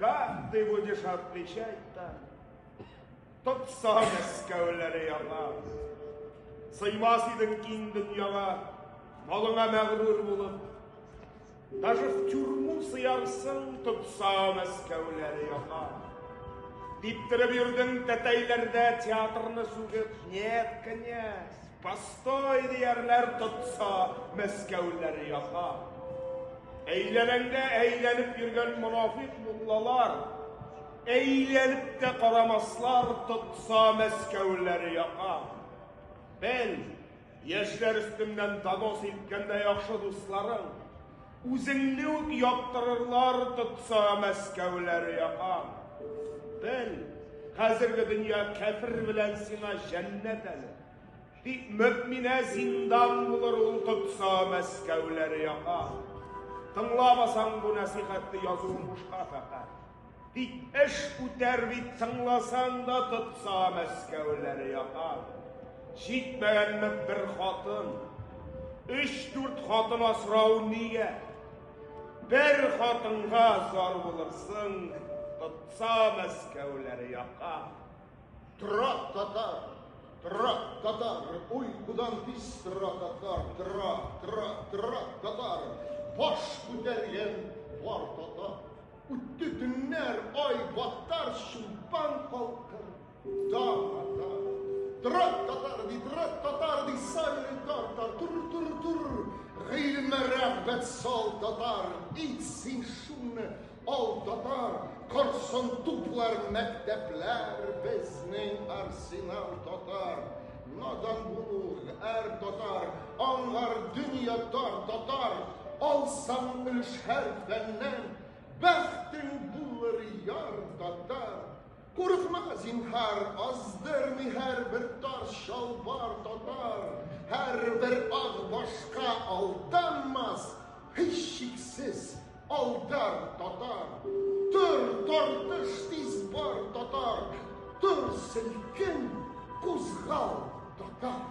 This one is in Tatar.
Как ты будешь отвечать там? Тотса Мәскәүләре яга. Сыймас идең киң дөньяга, малыңа мәгърур булып. Даже в тюрьму сыярсың, тотса Мәскәүләре яга. Типтереп йөрдең тәтәйләрдә театрны сүгеп, нет, князь, постой, диярләр, тотса Мәскәүләре яга. Әйләнәңдә әйләнеп йөргән монафикъ муллалар, әйләнеп тә карамаслар, тотса Мәскәүләре яка. Бел, яшьләр өстеннән донос иткәндә яхшы дусларың, үзеңне үк яптырырлар, тотса Мәскәүләре яка. Бел, хәзерге дөнья кәфер белән сиңа җәннәт әле. Тик мөэминә зиндан булыр ул тотса Мәскәүләре яка. Тыңламасаң бу нәсыйхәтне язуым бушка фәкать. Тик эш үтәр бит тыңласаң да тотса Мәскәүләре яка. Җитмәгәнме бер хатын? Өч-дүрт хатын асрау нигә? Бер хатынга зар булырсың, тотса Мәскәүләре яка. Тора татар, тора татар, уйкудан тиз тора татар, тора, тора, тора татар, баш күтәргән бар татар. Үтте төннәр, ай батар, чулпан калкыр, таң атар. Тора татар ди, тора татар ди, сайрый тартар, тур, тур, тур, гыйльме рәгъбәт сал татар, ит син шуны, Ал татар, корсын туплар мәктәпләр, безнең арсенал татар. Надан булу, әр татар, аңгар дөнья тар татар, алсаң өлеш һәр фәннән, бәхтең булыр яр татар. Курыкма, зинһар, аздырмый һәрбер тар чалбар татар, һәрбер ак башка алданмас, һичшиксез, алдар татар. Тор, тартыш тиз бар, татар, тор, селкен, кузгал, татар.